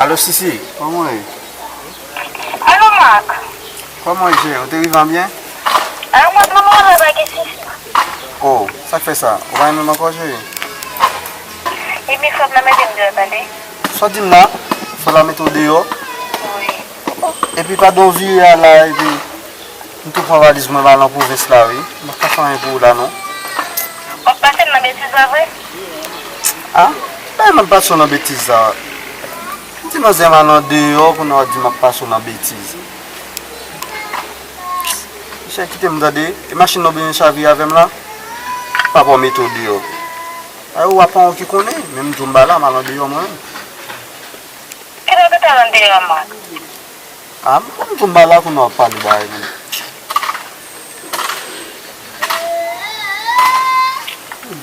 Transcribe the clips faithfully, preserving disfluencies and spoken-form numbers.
Alo, Sisi, kòman w ye? Alo, Marc. Kòman w ye, cheri? Ou te rive an byen? Alo, mwen, mwen, mwen, mwen, mwen, mwen, Oh, sa k fè sa? Ou pa renmen m ankò, cheri? Epi, fò w mete m deyò, tande. Sa w di m la? Fò w mete w deyò? Wi. Epi, pa don vire a la, epi m tou pran valiz mwen, m al nan pwovens la, wi. M pa ka fè anyen pou ou la, non. W ap pase m nan betiz la, vre? A? Bay mwen pase w nan betiz la. M di manzè m al andeyò, kounye a w di m ap pase w nan betiz. Monchè, kite m tande. E machin nan w bezwen chavire avè m la? Papa w mete w deyò. A, ou a pa w ki konnen, men m di w m pa la, m al andeyò mwen menm. Kilè w te al andeyò, Marc? A, m konn di w m pa la, kounye a w ap pale bagay menm.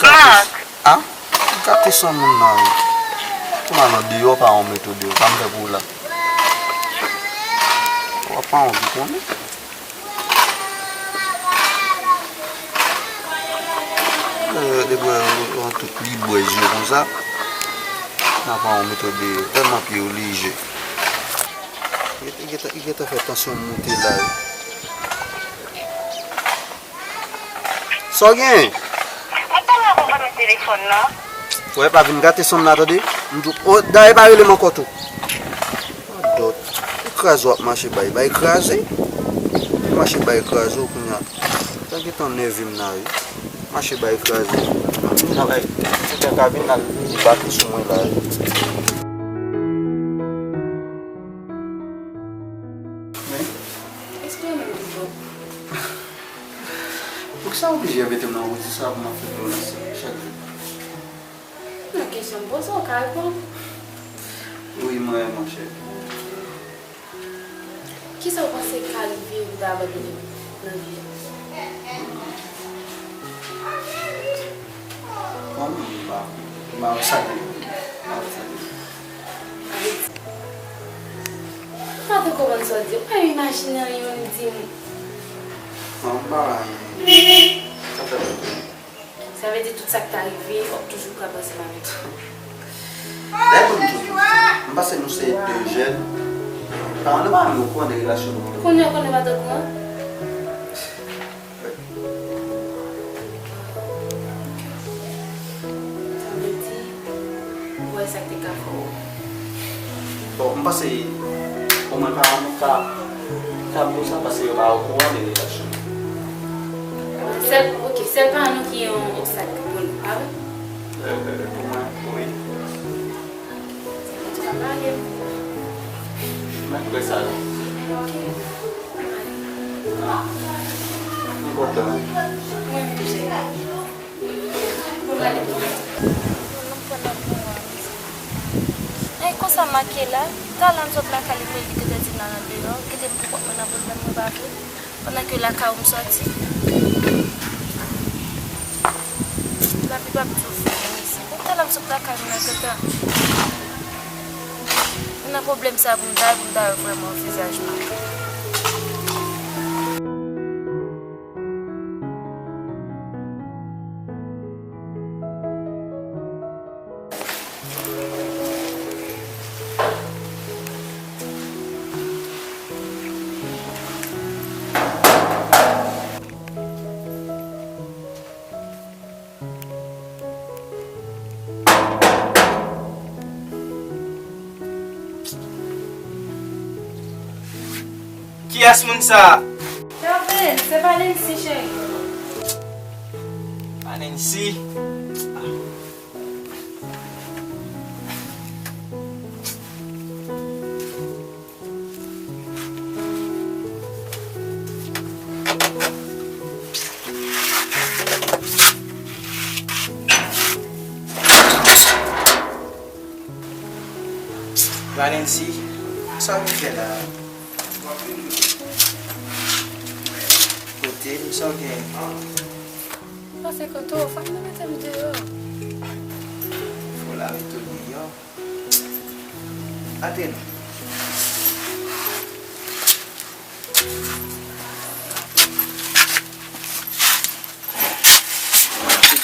Marc. A? Gate san moun nan, wi. Kòman nan deyò, pa yon mete w deyò, sa m fè pou ou la. W ap pa yon ki konnen. Depi yon tout li bwè zye konsa. Nan pa yon mete w deyò, tèlman pye w lejè. Li gentan, li gentan fè tansyon m monte la, wi. Sa w gen? Mwen pale avè w pa nan telefòn nan. Wè, pa vin gate san m la, tande? M di w, o, dayè pa rele m ankò tou. Dòt. Ou kraze w ap mache bay, bay kraze. Ou mache bay kraze w kounye a. Sa gentan nève m la, wi. Mache bay kraze. Travay. Ou te ka vin al debake sou mwen la, wi. Eksplike mwen yon ti jan. Poukisa w oblije mete m nan wouti sa pou m ap fè viyolans chak jou? Nan kesyon m poze w, ou ka reponn. Wi, mwen, monchè. Kisa w panse k ka rive ou ta abandone nan vi a? Bon, m pa, m pa wè sa de, m pa wè sa de. M pa twò konprann sa w di. Ou pa imajine anyen, ou di m. Non, m pa wè anyen. Sa fè m. Sa vle di tout sa k ta rive, w ap toujou ka panse m avèk ou. Dayè, pou m di w, m panse nou se de jèn. Paran nou pa menm okouran de relasyon nou. Kounye a, kounye a, ou pa t okouran? Sa vle di, ou wè sa k te ka fè w. Bon, m panse, omwen paran nou ka, ka di w sa, paske yo pa okouran de relasyon nou. Sèl, ok, sèl paran nou ki yon obstak pou nou, pa vre? Euh, euh, pou mwen, wi. Antouka, pa gen. Mwen kwè sa, wi. Ok. Mwen kontan. Mwen menm, cheri. Mwen pale pou mwen. Ay, konsa Marc ye la. Talè m sot lakay li, mwen li gentan di m l al andeyò. Kite m pou kont mwen nan pwoblèm mwen, pa vre? Pandan ke lakay ou m sòti. Lapli p ap di w fè anyen isi. Bon, talè m sot lakay mwen nan gentan. Mwen nan pwoblèm sa pou m ta, pou m ta wè vrèman vizaj Marc. Kiyès moun sa a? Kelvin, se pa Nancy, cheri. Pa Nancy? Valency, sa w vin fè la? Kote m, sa w gen? Pase kote w, fòk nou mete m deyò. Fò w lave tou deyò. Antre non.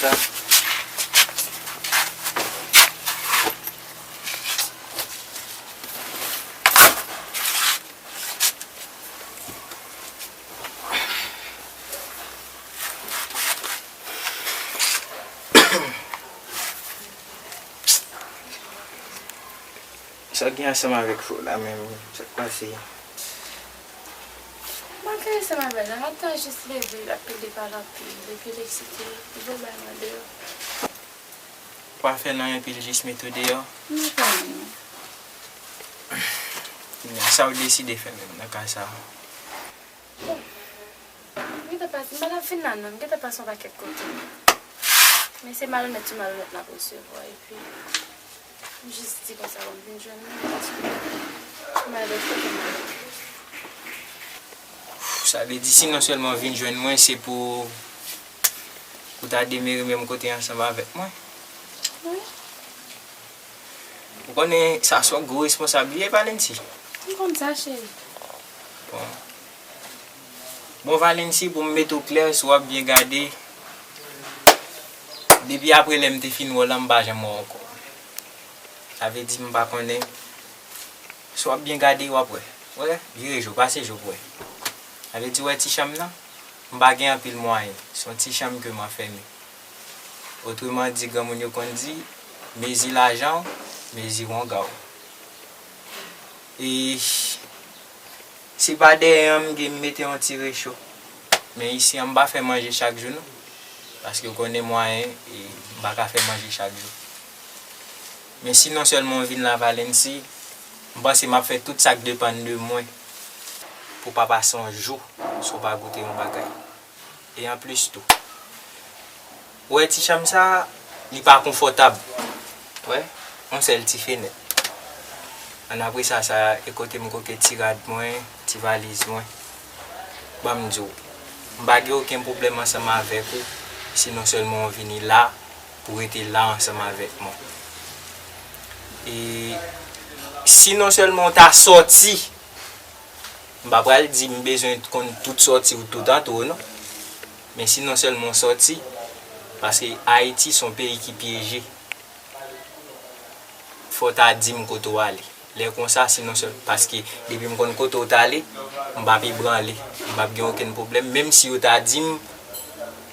Sa w gen ansanm avèk Flo la menm? Sa k pase? Mwen gen ansanm avè l la, maten an jis leve, l ap pede pale anpil, epi l eksite, li gon bagay nan deyò. Pa fè l anyen epi l jis mete w deyò? M pa fè anyen non. Kounye a, sa w deside fè menm nan ka sa a? M gentan pase, m pa t ap vin la non, m gentan pase yon pakèt kote. Men se malonèt sou malonèt m ap resevwa, epi m jis di konsa, bon, m vin jwenn nou, paske m avèk kote m ale. Sa vle di, si non sèlman w vin jwenn mwen, se pou ou ta demere menm kote ansanm avèk mwen? Wi. Ou konnen sa se yon gwo responsab li ye, Valency. M konn sa, cheri. Bon. Bon, Valency, pou m mete w klè, si w ap byen gade, depi apre lè m te fin wè w la, m pa janm wè w ankò. Sa vle di, m pa konnen. Si w ap byen gade, w ap wè. Wè, vire je w, pase je w pou wè. Sa vle di, wè ti chanm nan? M pa gen anpil mwayen. Se yon ti chanm ke m anfèmen. Otreman di, granmoun yo konn di, mezi lajan w, mezi wonga w. E se pa dèyè an m gen, m mete yon ti recho. Men isi an, m pa fè manje chak jou non. Paske w konnen mwayen, e m pa ka fè manje chak jou. Men si non sèlman w vin la, Valency, m panse m ap fè tout sa k depann de mwen pou w pa pase yon jou san w pa goute yon bagay. E anplis tou, ou wè ti chanm sa a, li pa konfòtab. Wè, yon sèl ti fenèt. Annapre sa, sa e kote m koke ti rad mwen, ti valiz mwen. Ban m di w, m pa gen okenn pwoblèm ansanm avèk ou, si non sèlman w vini la pou w rete la ansanm avèk mwen. E si non sèlman w ta sòti, m pa pral di m bezwen konn tout sòti w toutan tou non. Men si non sèlman w sòti, paske Ayiti se yon peyi ki pyeje, fò w ta di m kote w ale. Lè konsa, si non sèl, paske depi m konn kote w t ale, m p ap ebranle, m p ap gen okenn pwoblèm. Menm si yo ta di m,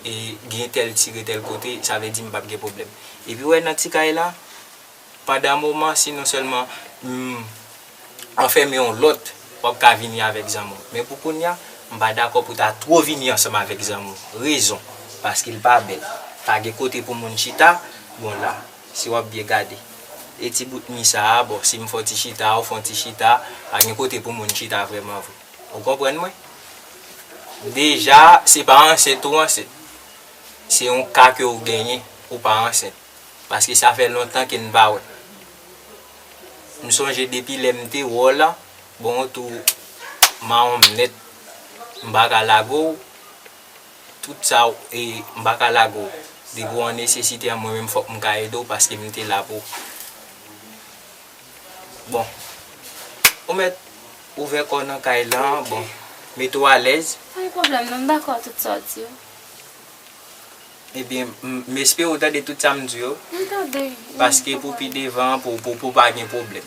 e, gen tèl tire tèl kote, sa vle di m p ap gen pwoblèm. Epi w wè nan ti kay la, pandan moman, si non sèlman m anfèmen yon lòt, w ap ka vini avèk zanmi w. Men pou kounye a, m pa dakò pou w ta twò vini ansanm avèk zanmi w. Rezon, paske l pa bèl. Pa gen kote pou moun chita, bon la, si w ap byen gade. E ti bout mi sa a, bon, si m fè w ti chita, ou fè w ti chita, pa gen kote pou moun chita vrèman vre. Ou konprann mwen? Deja, se pa ansent ou ansent. Se yon ka ke w genyen, ou pa ansent. Paske sa fè lontan ke n pa wè. M sonje depi lè m te wè w la, bon, ou tou mawon m nèt. M pa ka lage w, tout sa, e, m pa ka lage w. Depi w an nesesite an, mwen menm fòk m ka ede w paske m te la pou ou. Bon. Ou mèt ouvè kò w nan kay la, bon, mete w alèz. Pa gen pwoblèm non, m dakò tout sa w di yo. Ebyen, m, m espere w tande tout sa m di yo. M tande. Paske pou pi devan, pou, pou, pou pa gen pwoblèm.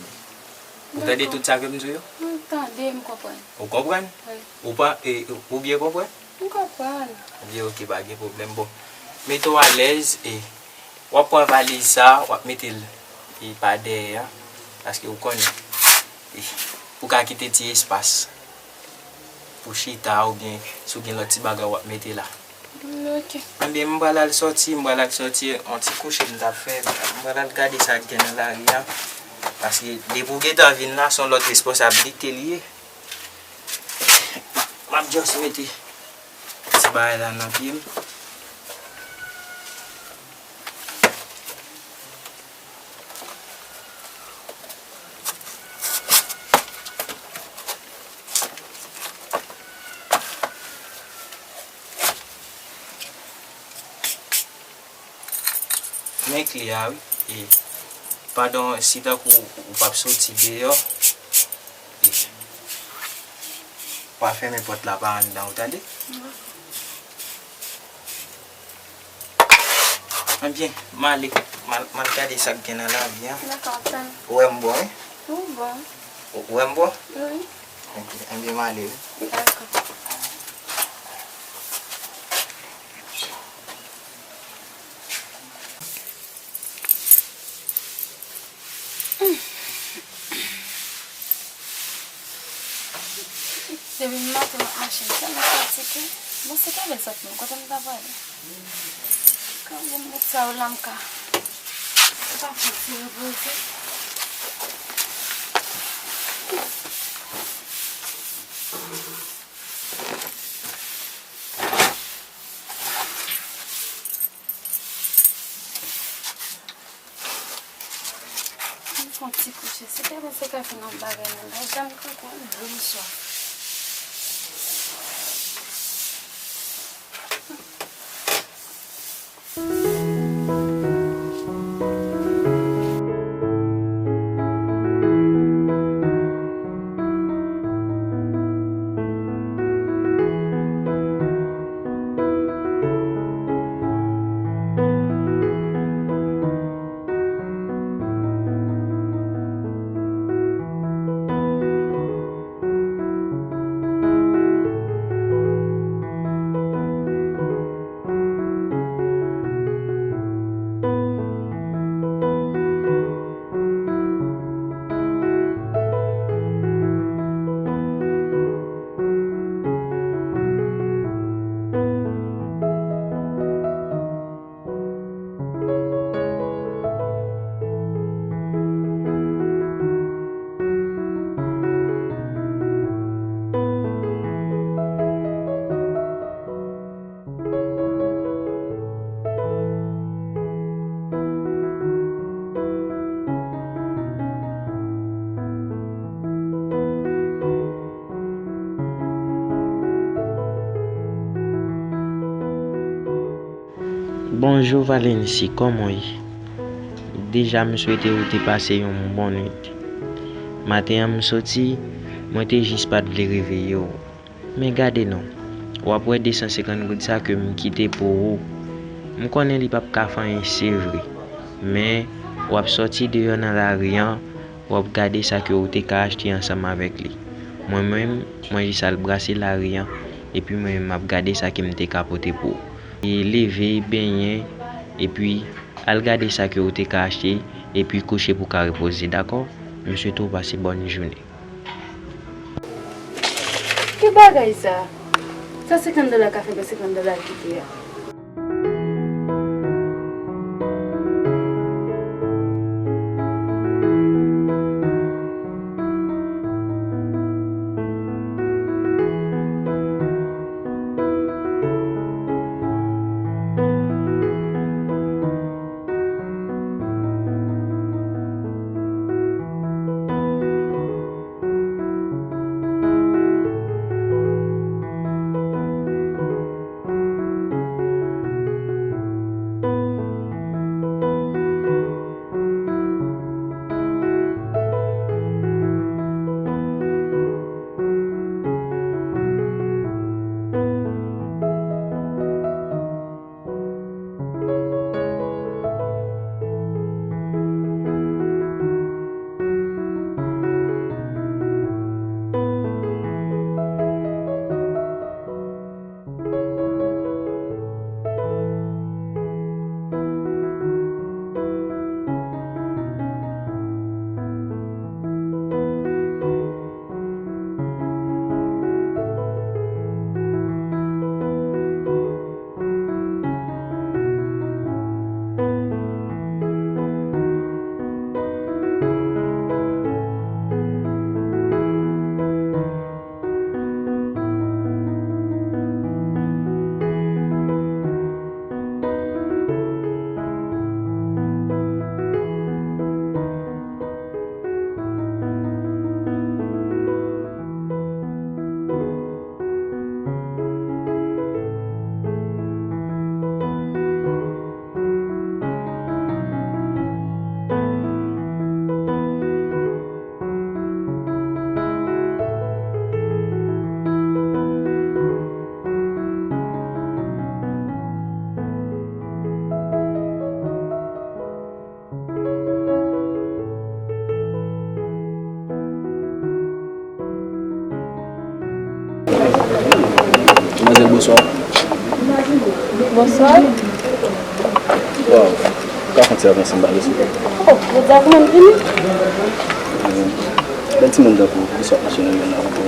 Ou tande tout sa ke m di yo? M tande, m konprann. Ou konprann? Wi. Ou pa, e, ou byen konprann? M konprann. Byen, oke, pa gen pwoblèm. Bon, mete w alèz e w ap pran valiz sa, w ap mete l, e, pa dèyè a, paske ou konnen, e, ou ka kite ti espas pou chita oubyen si w gen lòt ti bagay w ap mete la. Ok. Ebyen, m pral al sòti, m pral al sòti, yon ti kouche m t ap fè, m pral al gade sa k gen nan lari a, paske depi w gentan vin la, se yon lòt responsablite li ye. M ap just mete ti bagay la nan pye m. Men kle a, wi. E pandan, si tankou ou p ap soti deyò, e pa fèmen pòt la pa anndan, ou tande? Ebyen, m ale, m al, m al gade sa k gen nan lavi a. Dakò, tann. Ou wè m bon, wi? Ou bon. Ou wè m bon? Wi. Ok, ebyen, m ale, wi. Dakò. Depi maten m ap mache, m tèlman fatige. Bon, se kèbèt sot menm, kote m ta prale? Kan vin met sa yo la m ka. Se pa fòt se repoze. M fè yon ti kouche. Se tèlman se kafe nan bagay nan la. Janm kankou an dlo m swaf. Bonjou Valency, kòman w ye? Deja m swete ou te pase yon bon nwit. Maten an m soti, mwen te jis pa t vle reveye w. Men gade non, w ap wè de san senkant goud sa ke m kite pou ou. M konnen li p ap ka fè anyen se vre, men w ap sòti deyò nan lari an, w ap gade sa ke ou te ka achte ansanm avèk li. Mwen menm, mwen jis al brase lari an, epi mwen menm m ap gade sa ke m te ka pote pou ou. E leve, benyen, epi al gade sa ke ou te ka achte, epi kouche pou w ka repoze, dakò? M swete w pase bòn jounen. Ki bagay sa? Sa senkant dola ka fè nan senkant dola l kite a? Madmwazèl, bonswa. Bonswa. Waw, ou ka fè yon ti avanse m pale, silvouplè? Oh, jodi a kòman m vini? Bèl timoun tankou ou, ki sot mache nan men nan.